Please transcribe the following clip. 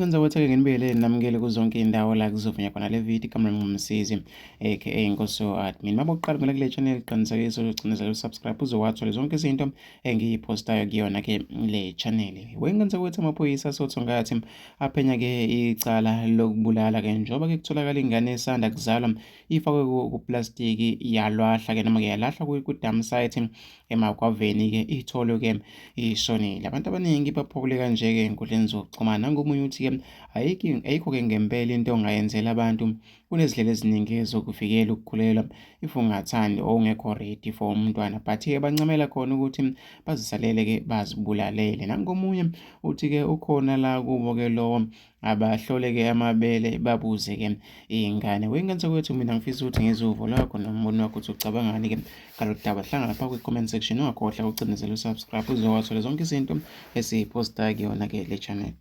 Wengane zakwethu, ake nginibele namukele kuzonke iy'ndawo la kuzovunywa khona le video. Igama lami nguMsizi, aka Nkosi Admin. Uma uqala ungena kule channel, qinisekisa ucinezela u-subscribe uzowathola zonke izinto engiyiphostayo kuyona ke le channel. Wengane zakwethu, amaphoyisa asoThongathi aphenya ke icala lokubulala ke njengoba ke kutholakala ingane esanda kuzalwa ifakwe kuplastiki yalwahla ke noma ke yalahlwa ku-dump site eMagwaveni-ke, itholwe-ke ishonile. Abantu abaningi baphawule kanje-ke ey'nkundleni zokuxhumana. Nangomunye uthi-ke ayikho, ayikho-ke ngempela into ongayenzela abantu, kunezindlela eziningi zokuvikela ukukhulelwa if ungathandi or ungekho ready for umntwana, but-ke bancamela khona ukuthi bazisalele-ke bazibulalele. Nangomunye uthi-ke ukhona la kubo-ke lowo, abahlole-ke amabele babuze-ke iy'ngane. Wey'ngane zakwethu, mina ngifisa ukuthi ngizwe uvo lwakho nombono wakho ukuthi ucabangani-ke ngalolu daba. Hlangana lapha kwi-comment section, ungakhohlwa ukucindezela u-subscribe uzowathola zonke izinto esiyiphosta kuyona-ke le channel.